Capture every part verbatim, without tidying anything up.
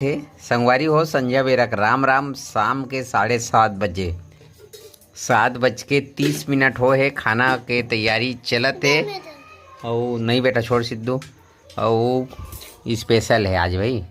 हे संगवारी हो, संझा बेरा के राम राम। शाम के साढ़े सात बजे, सात बज के तीस मिनट हो हे। खाना के तैयारी चलत हे। अउ नहीं बेटा, छोड़ सिद्धू। अउ स्पेशल हे आज भाई।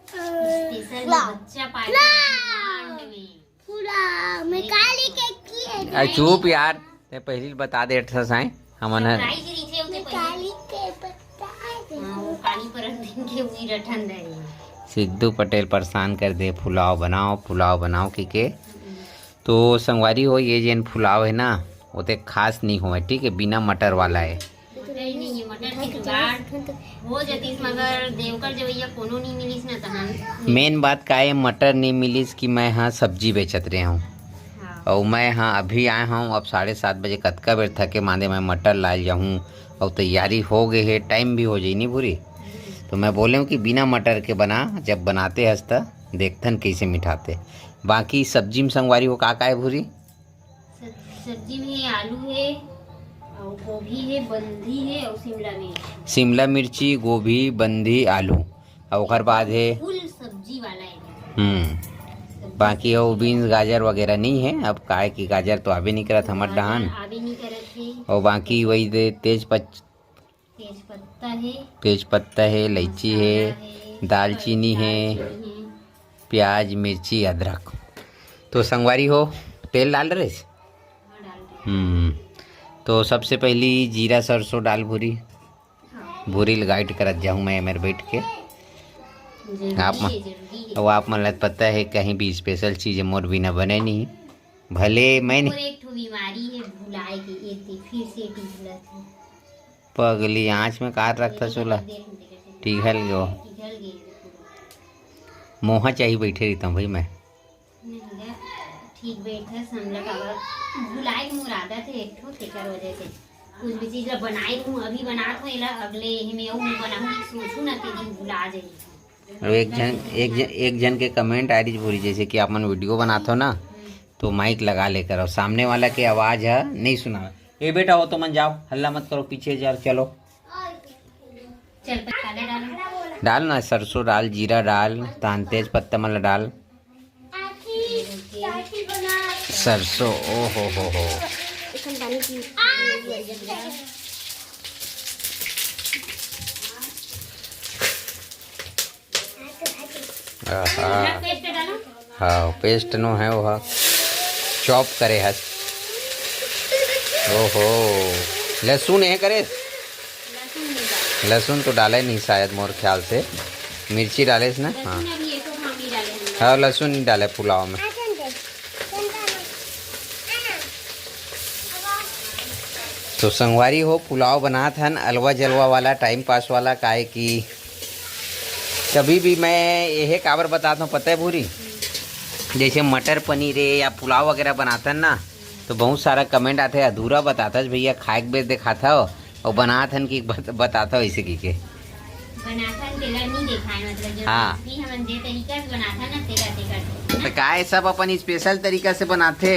स्पेशल में बच्चा पार्टी डिमांड में। पूरा मैं काली के किए। आ, चुप यार, ते पहिली बता देथस आय हमन ह। सरप्राइज रहिथे, ओते पहिली। काली के पत्ता है। हाँ, वो काली परत दिन के उही रठन रहे। सिद्धू पटेल परेशान कर दे, पुलाव बनाओ, पुलाव बनाओ कहिके। तो संगवारी हो, ये जेन पुलाव हे ना, ओते खास नहीं होवय, ठीक है, बिना मटर वाला हे। मटर ही नहीं है, मटर के जुगाड़ हो जतिस, मगर देवकर जवैया कोनो नहीं मिलिस ना तहन। मेन बात का हे, मटर नहीं मिलिस कि मैं हाँ सब्जी बेचत रहे हूँ। हाँ। अउ मैं हाँ अभी आए हूँ, अब साढ़े सात बजे, कतका बेर थके मांदे मैं मटर लाए जाहूँ। अउ तैयारी हो गई है, टाइम भी हो जाई नहीं पूरी। तो मैं बोले हूँ कि बिना मटर के बना, जब बनाते हस त देखथन कैसे मिठाते। बाकी सब्जी में संगवारी हो का का हे भूरी? सब्जी में आलू हे, अउ गोभी हे, बंदी हे, अउ शिमला मिर्च। शिमला मिर्ची, गोभी, बंदी, आलू, अउ ओकर बाद हे फुल सब्जी वाला हे। हम्म। बाकी अउ बीन्स, गाजर वगैरह नहीं हे, अब काहे कि गाजर तो आबे नहीं करत हमर डहान। आबे नहीं करत हे। अउ बाकी वही दे तेज पत तेज पत्ता हे, तेज पत्ता हे, इलायची हे, मसाला हे, दालचीनी हे, दालचीनी हे। प्याज, मिर्ची, अदरक। तो संगवारी हो, तेल डाल रहे? हाँ, डाल रहे। हम्म, तो सबसे पहली जीरा सरसों डाल भूरी। हाँ। भूरी ल गाइड करत जाहूँ मैं एमेर बैठ के। जरूरी आप मन, हे, जरूरी हे। अब आप मन ला पता हे, कहीं भी स्पेशल चीज मोर बिना बने नहीं। भले मैं नहीं। मोर एक ठो बीमारी हे, भुलाए के, ये दे, फिर से टिघलत हे। पगली आँच में कार रखता चूल्हा। टिघल गयो। मोहा चाही बैठे रहिता भाई मैं। ठीक बैठे समझ काबर भुलाए के मोर आदत हे एक ठो, तेकर वजह से कुछ भी चीज ला बनाए रहूँ, अभी बनात हूँ एला, अगले एमे अउ बनाऊँ सोचू ना, ते दिन भुला जाही। अउ एक झन, एक झन, एक झन के कमेंट आ रही भूरी, जैसे कि आप मन वीडियो बनात हो ना, तो माइक लगा लेकर, अउ सामने वाला के आवाज ह नहीं सुनावे। ए बेटा, हो तो मन जाओ, हल्ला मत करो, पीछे जा, चलो। चल, पत्ता ले डालो। डाल ना, सरसों डाल, जीरा डाल, तान तेज पत्ता मन ला डाल। सरसों, ओ हो हो हो। आहा। हाँ, पेस्ट नो है वो, चॉप करे हस। ओहो, लहसुन है करे? लहसुन तो डाले नहीं शायद, मोर ख्याल से मिर्ची डाले ना। हाँ, हाँ, लहसुन नहीं डाले पुलाव में। तो संगवारी हो, पुलाव बनात हन अलवा जलवा वाला, टाइम पास वाला, काहे कि कभी भी मैं यही काबर बतात हूँ, पता है भूरी, जैसे मटर पनीर है या पुलाव वगैरह बनात हन ना, तो बहुत सारा कमेंट आथे, "अधूरा बताथस भैया, खाए के बेर देखाथव, अउ बनात हन कि बत-, बताथव," ऐसे कहिके। बनाथन तेला नहीं देखाए, मतलब जो हाँ। भी हमन जे तरीका से बनाथन ना, तेला, तेकर से, है ना? तो काय सब अपन स्पेशल तरीका से बनाथे,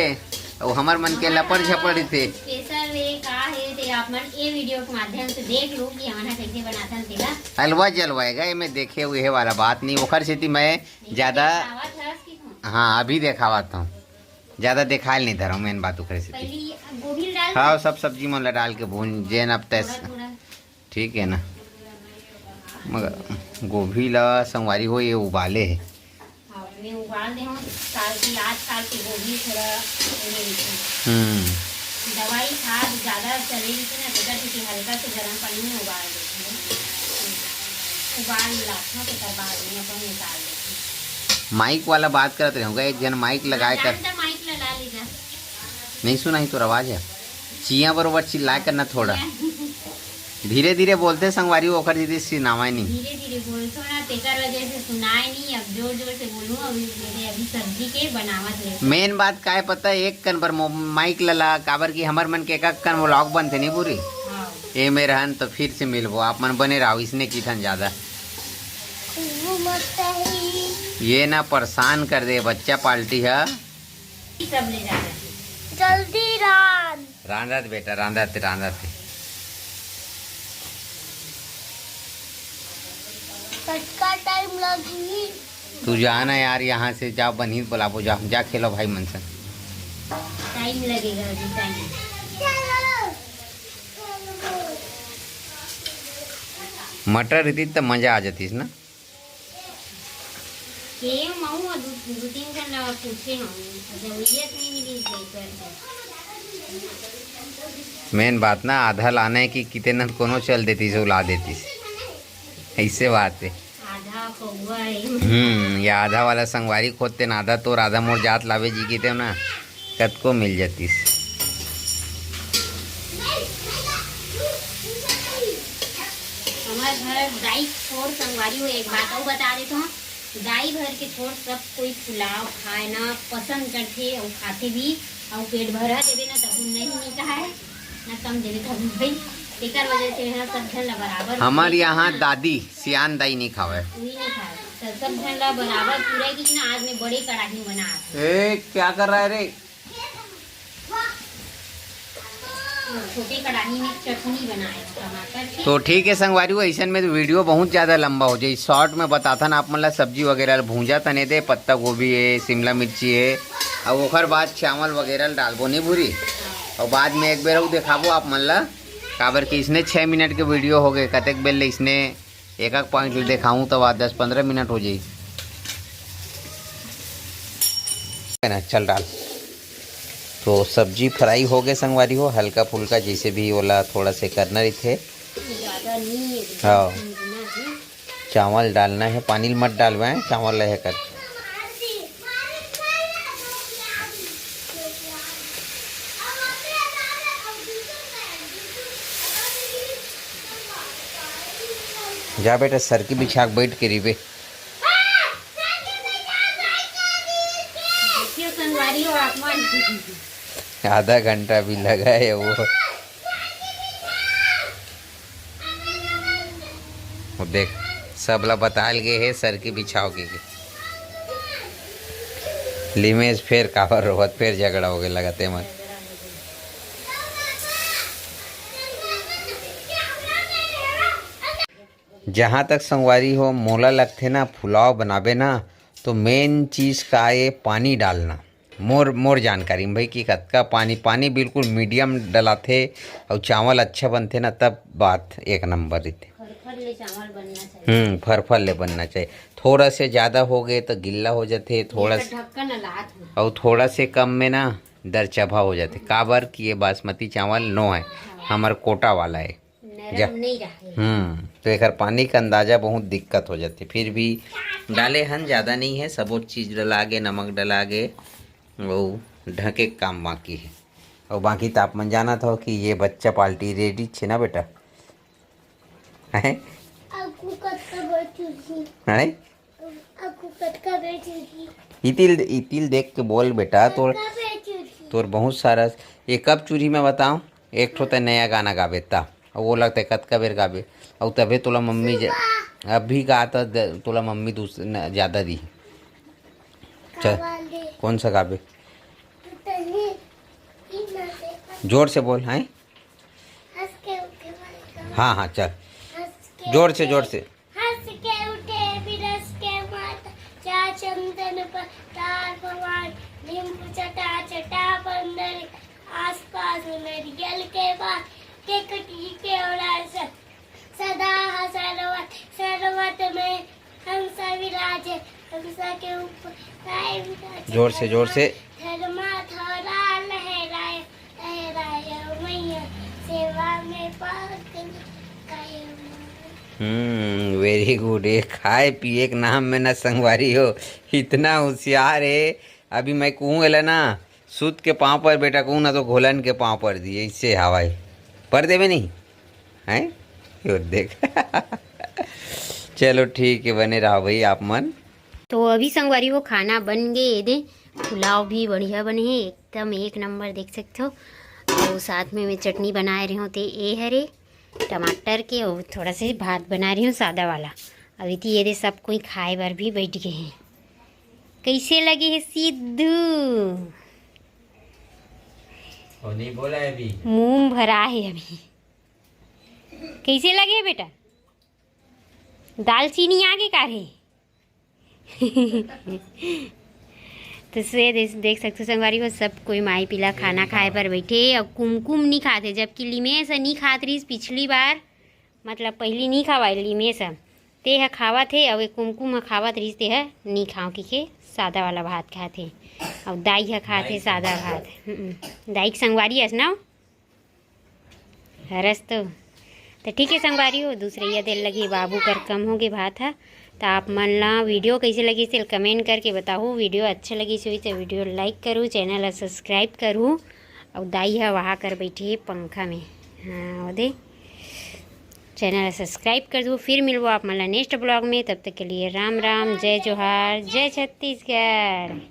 अउ हमर मन के लपड़ झपड़ रहिथे। स्पेशल वे का हे, ते आप मन ए वीडियो के माध्यम से देख लो कि हमन ह कैसे बनाथन तेला। अलवा जलवा हे गा, एमे देखे हुए वाला बात नहीं, ओखर सेती मैं ज्यादा देखावत हस कि कौन? हाँ, अभी देखावत हूँ, ज्यादा देखायल नहीं धरो, मेन बात ओखरे सेती। पहली गोभी डाल हाँ, दे। सब सब्जी मन ला डाल के भून जेन अब तैस। थोड़ा, थोड़ा। ठीक है ना, मगर गोभी ला संगवारी हो, ये उबाले है। हाँ, मैं उबाल दे हूँ, काल की, आज काल की गोभी थोड़ा ये रही थी। हम्म। दवाई खाद ज्यादा चले रही थी ना, तो कहती थी हल्का से गर्म पानी में उबाल देती हूँ। उबाल लाती हूँ, तो बाद में अपन निकाल देती हूँ। माइक वाला बात करत रहे होगा, एक जन माइक लगाए कर। माइक लगा लीजिए। नहीं सुनाई तोर आवाज ह। चिया बरोबर चिल्लाए करना थोड़ा। धीरे धीरे बोलते संगवारी, ओखर दीदी सुनावाय नहीं। धीरे धीरे बोलथो ना, तेकर वजह से सुनाय नहीं। अब जोर जोर से बोलूँ, अभी मेरे अभी सब्जी के बनावत ले। मेन बात काय पता, एक कन बर मो-, माइक लला, काबर कि हमर मन के एक कन व्लॉग बनते नहीं पूरी। हाँ। ए में रहन तो फिर से मिलबो, आप मन बने रहो, इसने की ठन ज्यादा। खुशबू मस्त है। ये ना परेशान कर दे बच्चा पार्टी है। सब ले जाना है। जल्दी रांध। रांधत बेटा, रांधत, रांधत। कतका टाइम लगही? तू जाना यार, यहाँ से जा, बनी बोलाबो, जा, जा खेलो भाई मन से। टाइम लगेगा अभी, टाइम। मटर रहती त मजा आ जातीस ना। के मऊ दू, दू तीन झन ला पूछे हूँ, जरूरियत नहीं मिली जाकर। मेन बात ना, आधा लाने की किते न कोनो चल देतीस, उला देतीस, ऐसे बात है। आधा पौवा है। हम्म, या आधा वाला संगवारी खोदते ना, आधा तोर आधा मोर जात लावे जी किते ना, कतको मिल जातीस। हमार घर दाई छोड़ संगवारी हो, एक बात अउ बता देत हूँ, दाई घर के छोड़ सब कोई पुलाव खाए ना पसंद करथे अउ खाथे भी, अउ पेट भरा देबे ना तभू नहीं निकाय, ना कम देबे तभू भाई। तेकर वजह से यहाँ सब झन ला बराबर हमार यहाँ दादी सियान दाई नहीं खावे। नहीं, नहीं खाए। तो सब झन ला बराबर पूरा की ना, आज मैं बड़े कड़ाही में बना। ए, क्या कर रहा है रे? छोटे कड़ाही में चटनी बनाए टमाटर की। तो ठीक है संगवारी हो, ऐसन में तो वीडियो बहुत ज़्यादा लंबा हो जाए। शॉर्ट में बताथन आप मन ला, सब्जी वगैरह भूंजा तने दे, पत्ता गोभी है, शिमला मिर्ची है, और ओकर बाद चावल वगैरह डालबो नहीं भूरी, और बाद में एक बेर अउ देखाबो आप मन ला, काबर कि इसने छः मिनट के वीडियो हो गए, कतेक बेर ले इसने एक एक पॉइंट ले देखाऊँ तो आज दस पन्द्रह मिनट हो जाई। है ना, चल डाल। तो सब्जी फ्राई हो गए संगवारी हो, हल्का फुल्का जैसे भी ओला थोड़ा से करना रहिथे। ज़्यादा नहीं है, हाँ। भूनना है। चावल डालना है, पानी मत डालवाएं, चावल रहे कर। जा बेटा, सर की बिछा के बैठ के रहिबे। देखियो संगवारी हो आप मन। आधा घंटा भी लगा है वो। वो देख, सबला बताल गे हे सर की बिछाव के, के। लिमेश फेर काबर रोवत, फेर झगड़ा हो गए लगत हे मन। जहाँ तक संगवारी हो, मोला लगथे ना, पुलाव बनाबे ना, तो मेन चीज़ का ये पानी डालना। मोर, मोर जानकारी में भाई कि कतका पानी, पानी बिल्कुल मीडियम डलाथे अउ चावल अच्छा बनथे ना, तब बात एक नंबर रहिथे। फरफर ले चावल बनना चाहिए। हम्म, फरफर ले बनना चाहिए। थोड़ा से ज़्यादा हो गए तो गिल्ला हो जाथे, थोड़ा ये से तो ढक्कन अलात हो। अउ थोड़ा से कम में ना दरचभा हो जाथे, काबर कि ये बासमती चावल नो है, हमर कोटा वाला है। नरम जा। नहीं रहे। हम्म, तो एकर पानी का अंदाजा बहुत दिक्कत हो जाथे। फिर भी डाले हन, ज़्यादा नहीं है, सबो चीज़ डला गे, नमक डला गे, वो ढके के काम बाकी है। और बाकी तो आप मन जानत हो कि ये बच्चा पार्टी रेडी छे ना बेटा, हैं? अक्कू कतका बैठी थी। हैं? अक्कू कतका बैठी थी। इतिल, इतिल देख के बोल बेटा, तोर, कतका बैठी थी। तोर बहुत सारा। ये कब चूरी में बताओ, एक ठो ते नया गाना गाबे ता, अउ वो लगता है कतका बेर गाबे, अउ तभे तोला मम्मी ज-, अभी गा त द-, तोला मम्मी दूस-, न-, ज्यादा दी। चल, कौन सा गाबे? जोर से बोल, हैं? हाँ, हाँ, चल। जोर से, जोर से। हंस के उठे बिरस के माता, जा चंदन पर तार भवान, नीम चटा चटा बंदर, आसपास नरियल के बाग, के कटी के ओरा स-, सदा ह सरवत, सरवत में हंस विराजे, हंस के ऊपर राय विराजे। जोर से, जोर से। धर्मा धरा लहराए, लहराए मैया, सेवा में पागल कायम। हम्म, वेरी गुड। ये खाए पिए के नाम में ना संगवारी हो, इतना होशियार है। अभी मैं कहूँ एला ना, सूत के पाँव पर बेटा कहूँ ना, तो घोलन के पाँव पर दिए, इससे हवाई पर देवे नहीं, हैं? यो देख। चलो ठीक है, बने रहो भाई आप मन। तो अभी संगवारी हो, खाना बन गे, ये दे पुलाव भी बढ़िया बने हे, एकदम एक नंबर देख सकते हो। और साथ में मैं चटनी बनाए रहे हो, ते ए हरे टमाटर के, और थोड़ा से भात बना रही हूँ सादा वाला। अभी तो ये दे सब कोई खाए बर भी बैठ गए हैं। कैसे लगे है सिद्धू? वो नहीं बोला है अभी। मुंह भरा है अभी। कैसे लगे है बेटा? दालचीनी आगे का रे? तो से दे-, देख सकते हो संगवारी हो, सब कोई माई पीला खाना खाए पर बैठे। और कुमकुम नहीं खाते, जबकि लिमेश नहीं खात रहीस पिछली बार, मतलब पहली नहीं खावा लिमेश ह, ते ह खावत हे। और एक कुमकुम ह खावत रहीस, ते ह नहीं खाओ कि के सादा वाला भात खात हे। और दाई ह खात हे सादा भात। हम्म, दाई के संगवारी अस ना। हरस तो। तो ठीक है संगवारी हो, दूसरे ये दिल लगी बाबू कर कम हो गए भात है। तो आप मन ला वीडियो कैसे लगी से कमेंट करके बताओ। वीडियो अच्छे लगी से हुई तो वीडियो लाइक करूँ, चैनल ला सब्सक्राइब करूँ। और दाई है वहाँ कर बैठी है पंखा में। हाँ, वो दे, चैनल ला सब्सक्राइब कर दो। फिर मिलबो आप मन ला नेक्स्ट ब्लॉग में। तब तक के लिए राम राम, जय जोहार, जय छत्तीसगढ़।